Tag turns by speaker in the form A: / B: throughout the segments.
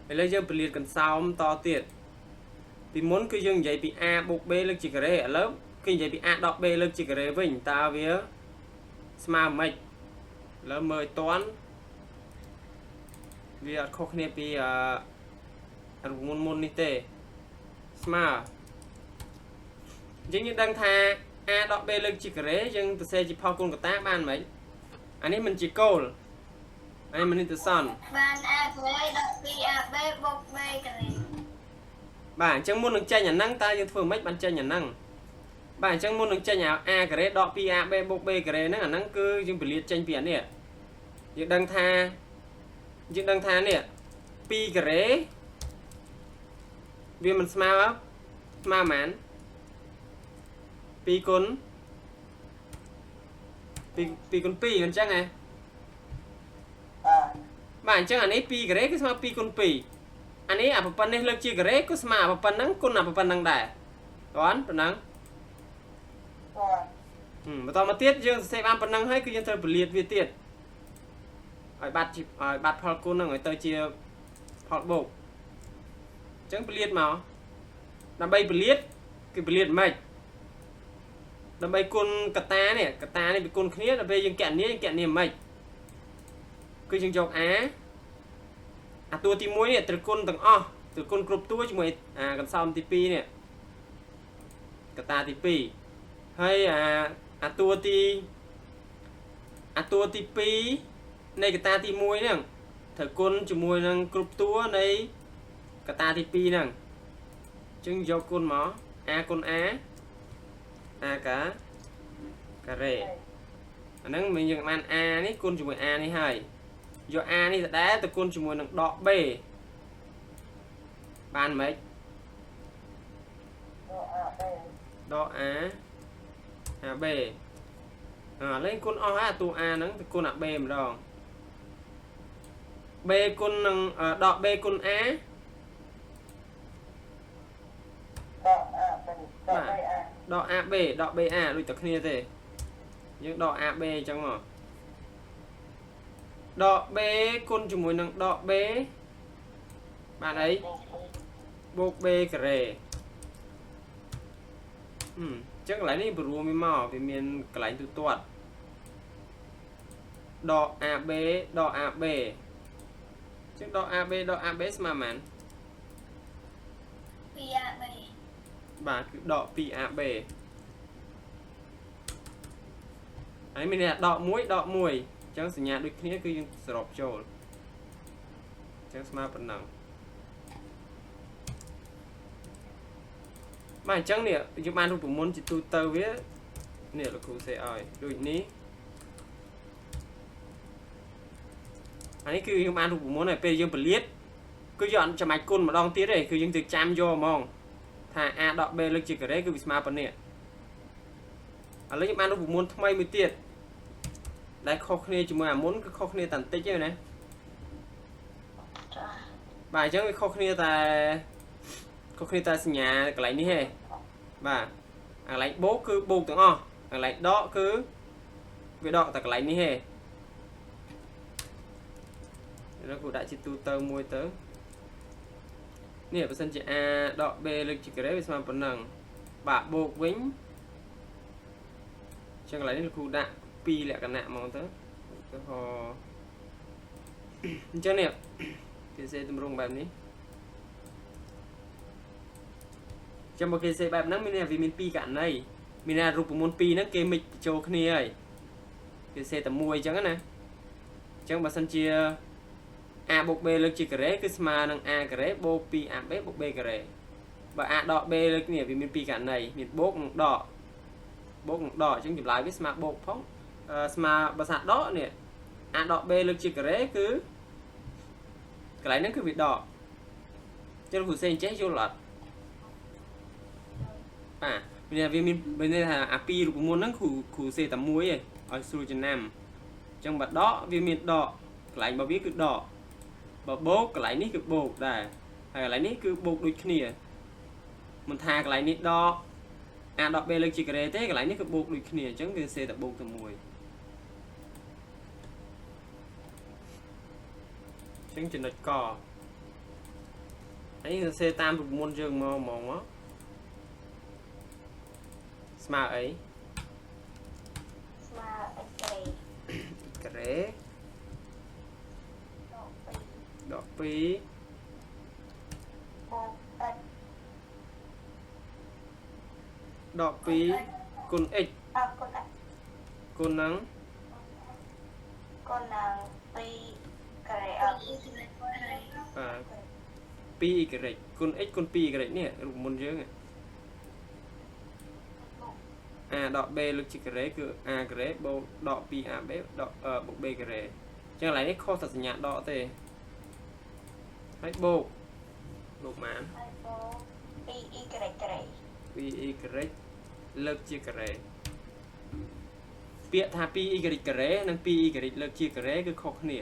A: ឥឡូវយើងពលាតកន្សោមតទៀតពីមុនគឺយើងនិយាយពី a បូក b លើកជាការ៉េឥឡូវគេនិយាយពី a ដក b លើកជាការ៉េវិញតើវាស្មើមិនឥឡូវមើលឲ្យតាន់វាអត់ខុសគ្នាពីអឺរូបមុនមុននេះទេស្មើអញ្ចឹងយើងដឹងថា a ដក b លើកជាការ៉េយើងសរសេរជាផលគុណកតាបានមិនអានេះមិនជាគោលអានេះមិននិតសន្ន
B: បាន a ការ៉េដក 2ab បូក b ការ៉េ
A: បាទអញ្ចឹងមុននឹងចេញអាហ្នឹងតើយើងធ្វើម៉េចបានចេញអាហ្នឹងបាទអញ្ចឹងមុននឹងចេញអា a ការ៉េដក 2ab បូក b ការ៉េហ្នឹងអាហ្នឹងគឺយើងពលាតចេញពីអានេះយើងដឹងថាយើងដឹងថានេះ2ការ៉េវាមិនស្មើស្មើប៉ុន្មាន2គុណ2 2គុណ2អញ្ចឹងហ៎
C: បាទ
A: បាទអញ្ចឹងអានេះ2ការ៉េគឺស្មើ2គុណ2អានេះអាប្រព័ន្ធនេះលើកជាការ៉េក៏ស្មើអាប្រព័ន្ធហ្នឹងគុណអាប្រព័ន្ធហ្នឹងដែរតើប៉ុណ្ណឹង
C: បាទ
A: ហឹមបន្តមកទៀតយើងសរសេរបានប៉ុណ្ណឹងហើយគឺយើងត្រូវពលាតវាទៀតឲ្យបាត់ជាឲ្យបាត់ផលគុណហ្នឹងឲ្យទៅជាផលបូកអញ្ចឹងពលាតមកដើម្បីពលាតគឺពលាតមិនដើម្បីគុណកតានេះកតានេះវាគុណគ្នាដល់ពេលយើងកណនាយើងកណនាមិនគឺយើងយកអាអាតួទី1នេះត្រូវគុណទាំងអស់ត្រូវគុណគ្រប់តួជាមួយអាកន្សោមទី2នេះកតាទី2ហើយអាអាតួទីអាតួទី2នៃកតាទី1ហ្នឹងត្រូវគុណជាមួយនឹងគ្រប់តួនៃកតាទី2ហ្នឹងអញ្ចឹងយកគុណមក a គុណ a a កាការ៉េអាហ្នឹងមិនយើងបាន a នេះគុណជាមួយ a នេះហើយយក a នេះដដែលទៅគុណជាមួយនឹងដក b បានមិន
C: ដក ab
A: ដក a a b អាឥឡូវគុណអស់ហើយអាតួ a ហ្នឹងទៅគុណអា b ម្ដង b គុណនឹងដក b គុណ a
C: ដក ab ដក ba
A: ដក AB ដក BA ដូចតែគ្នាទេយើងដក AB អញ្ចឹងមកដក B គុណជាមួយនឹងដក B បានអីបូក B ការ៉េអញ្ចឹងកន្លែងនេះព្រមវាមកវាមានកន្លែងទូទាត់ដក AB ដក AB អញ្ចឹងដក AB ដក AB ស្មើប៉ុន្មាន
B: 2ab
A: បាទគឺដក 2AB ហើយមានន័យថាដក1ដក1អញ្ចឹងសញ្ញាដូចគ្នាគឺយើងសរុបចូលអញ្ចឹងស្មើប៉ុណ្ណឹងបាទអញ្ចឹងនេះយើងបានរូបមន្តជាទូទៅវានេះលោកគ្រូសេឲ្យដូចនេះអានេះគឺយើងបានរូបមន្តហើយពេលយើងពលាតគឺយើងអត់ចាំបាច់គុណម្ដងទៀតទេគឺយើងទៅចាំយកហ្មងថា a ដក b លើកជាការ៉េគឺវាស្មើប៉ុណ្នេះឥឡូវយើងបានរូបមន្តថ្មីមួយទៀតដែលខុសគ្នាជាមួយអាមុនគឺខុសគ្នាតែបន្តិចទេណា
B: ចា
A: បាទអញ្ចឹងវាខុសគ្នាតែខុសគ្នាតែសញ្ញាកន្លែងនេះទេបាទអាកន្លែងបូកគឺបូកទាំងអស់អាកន្លែងដកគឺវាដកតែកន្លែងនេះទេឥឡូវគ្រូដាក់ជាទូទៅមួយទៅនេះបើសិនជា a ដក b លើកជាការ៉េវាស្មើប៉ុណ្ណឹងបាទបូកវិញអញ្ចឹងកន្លែងនេះលោកគ្រូដាក់ពីរលក្ខណៈហ្មងទៅឧទាហរណ៍អញ្ចឹងនេះគេសេទម្រង់បែបនេះចាំបើគេសេបែបហ្នឹងមានន័យថាវាមានពីរករណីមានន័យថារូបមន្តពីរហ្នឹងគេមិចបញ្ចូលគ្នាហើយគេសេតែមួយអញ្ចឹងណាអញ្ចឹងបើសិនជា a បូក b លើកជាការ៉េគឺស្មើនឹង a ការ៉េបូក 2ab បូក b ការ៉េបើ a ដក b លើកនេះវាមានពីរករណីមានបូកនិងដកបូកនិងដកអញ្ចឹងចម្លើយវាស្មើបូកផងស្មើបើសាដកនេះ a ដក b លើកជាការ៉េគឺកន្លែងហ្នឹងគឺវាដកអញ្ចឹងគ្រូសេអញ្ចេះយល់អត់បាទមានវាមានមានន័យថាអាពីររូបមន្តហ្នឹងគ្រូគ្រូសេតែមួយឯងឲ្យស្រួលចំណាំអញ្ចឹងបើដកវាមានដកកន្លែងរបស់វាគឺដកបើបូកកន្លែងនេះគឺបូកដែរហើយកន្លែងនេះគឺបូកដូចគ្នាមិនថាកន្លែងនេះដក a ដក b លើកជាការ៉េទេកន្លែងនេះគឺបូកដូចគ្នាអញ្ចឹងគឺសេតែបូកតែមួយអញ្ចឹងចំណុចក នេះសរសេរតាមរូបមន្តយើងមកហ្មងមកស្មើអី
B: ស្មើ x ការ៉េ
A: ការ៉េ
B: ដក2
A: ដក2
B: បូក x
A: ដក2គុណ x
B: អគុណ x
A: គុណនឹង
B: គុណនឹង2ការ៉េអ
A: បាទ 2y គុណ x គុណ 2y នេះរូបមន្តយើង a ដក b លើកជាការ៉េគឺ a ការ៉េបូកដក 2ab ដកបូក b ការ៉េអញ្ចឹងកន្លែងនេះខុសតែសញ្ញាដកទេហើយបូកបូកបាន
B: ហើយបូក 2y ការ៉េ
A: 2y លើកជាការ៉េពាក្យថា 2y ការ៉េនិង 2y លើកជាការ៉េគឺខុសគ្នា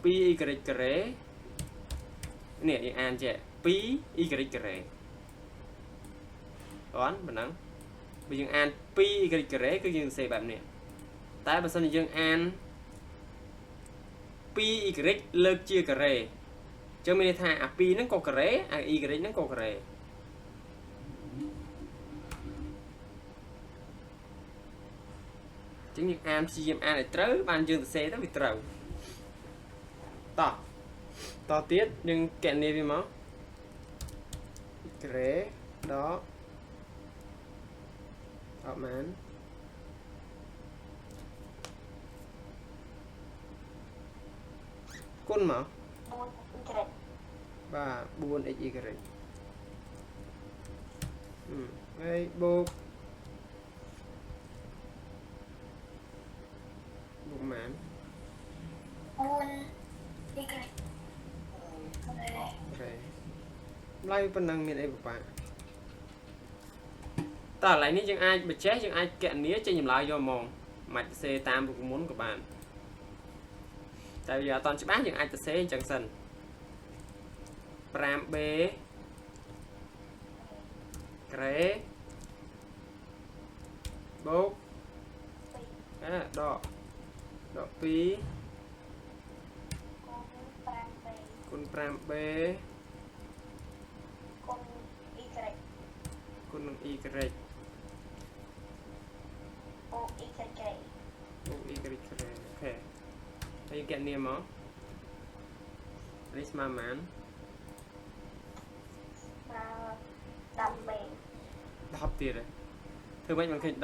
A: 2y ការ៉េនេះយើងអានចេះ 2y ការ៉េអត់ប៉ុណ្ណឹងបើយើងអាន 2y ការ៉េគឺយើងសរសេរបែបនេះតែបើសិនជាយើងអាន 2y លើកជាការ៉េអញ្ចឹងមានន័យថាអា2ហ្នឹងក៏ការ៉េអា y ហ្នឹងក៏ការ៉េចឹងយើងអានព្យាយាមអានឲ្យត្រូវបានយើងសរសេរទៅវាត្រូវតោះតទៀតយើងកណនាវាមកក្រេដកអត់មែនគុណមក
B: 4y
A: បាទ 4xy ហើយបូកបូកម៉ាន
B: 4y
A: អូខេម្ល៉េះប៉ុណ្ណឹងមានអីពិបាកតើកន្លែងនេះយើងអាចបញ្ចេះយើងអាចកណនាចេញចម្លើយយកហ្មងមិនសរសេរតាមរូបមន្តក៏បានតែវាអត់តន់ច្បាស់យើងអាចសរសេរអញ្ចឹងសិន 5b ក្រេបូកអាដកដក2
B: គុណ 5b
A: គុណ 5b
B: គុណ y
A: គុណនឹង y
B: បូក y ការ៉េ
A: បូក y ការ៉េអូខេហើយកណនាមកនេះស្មើប៉ុន្មាន
B: ស្មើ 10b
A: 10ទៀតហ៎ធ្វើម៉េចមិនឃើញ10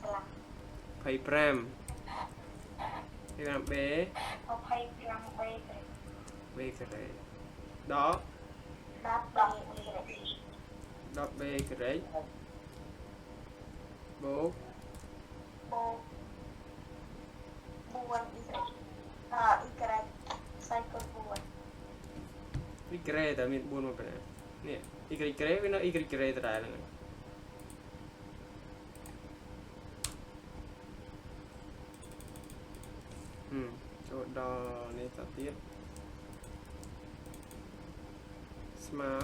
B: ស្លាប់
A: 25 25b
B: 25b
A: b ការ៉េដក
B: 10b
A: 10b ការ៉េបូក
B: បូក 4y អ y ផ្សេងគុណ4
A: y ការ៉េតើមាន4មកពីណានេះ y ការ៉េវានៅ y ការ៉េដដែលហ្នឹងចូលដល់នេះតទៀតស្មើ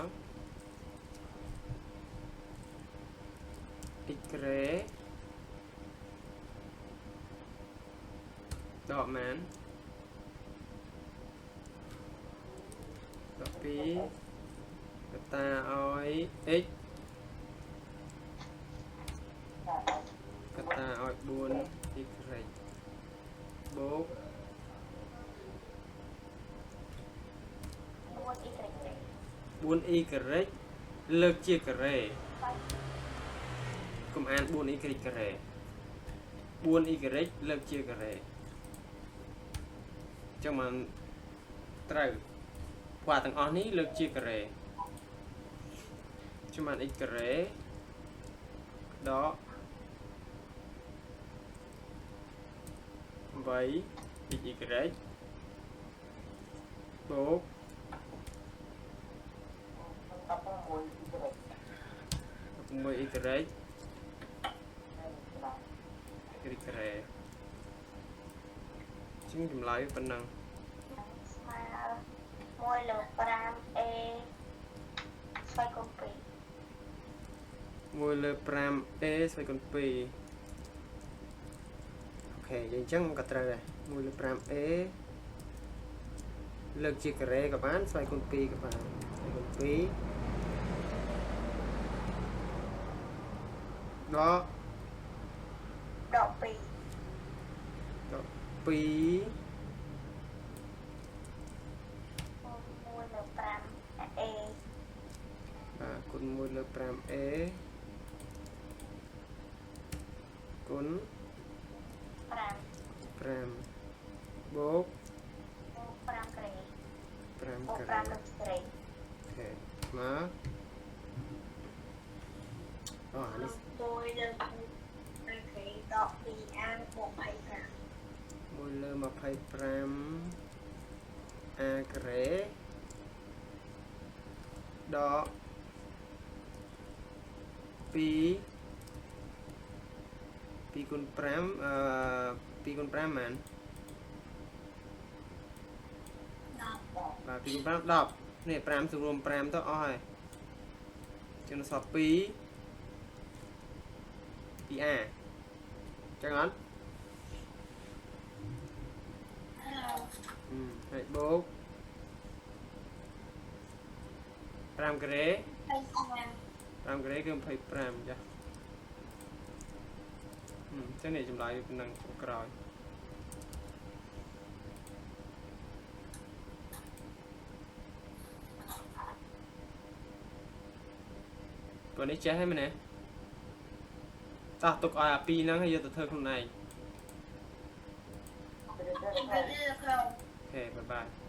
A: y ការ៉េដកម៉ានដក2កតាឲ្យ x កតាឲ្យ 4y បូក
B: 4y
A: 4y លើកជាការ៉េកុំអាន 4y ការ៉េ 4y លើកជាការ៉េចឹងបានត្រូវព្រោះទាំងអស់នេះលើកជាការ៉េចឹងបាន x ការ៉េដក 8xy បូក
C: 16y
A: 16y y ការ៉េជាងចម្លើយប៉ុណ្ណឹង
B: ស្មើ1លើ 5a ស្វ័យគុណ2
A: 1លើ 5a ស្វ័យគុណ2អូខេយើងអញ្ចឹងក៏ត្រូវដែរ1លើ 5a លើកជាការ៉េក៏បានស្វ័យគុណ2ក៏បានស្វ័យគុណ2ដក
B: ដក2
A: ដក2
B: 1លើ5 a
A: បាទគុណ1លើ 5a គុណ
B: 5
A: 5បូក
B: 5ការ៉េ
A: 5
B: បូក
A: ការ៉េ
B: 5លើការ៉េ
A: អូខេមកអូអានេះ
B: 1លើ5ការ៉េដក 2a បូក25
A: 1លើ25 a ការ៉េដក2 2គុណ5អឺ2គុណ5ប៉ុន្មាន
B: 10
A: បាទ2គុណ5 10នេះ5សរួម5ទៅអស់ហើយចឹងនៅសល់2 2a ចឹងអត់ហើយបូក5ការ៉េ5ការ៉េគឺ25ចាចឹងនេះចម្លើយវាប៉ុណ្ណឹងចុងក្រោយព្រោះនេះចេះហើយមែនទេតោះទុកឲ្យអាពីរហ្នឹងហើយយកទៅធ្វើខ្លួនឯង
C: ទៅ
A: អូខេបាយបាយ។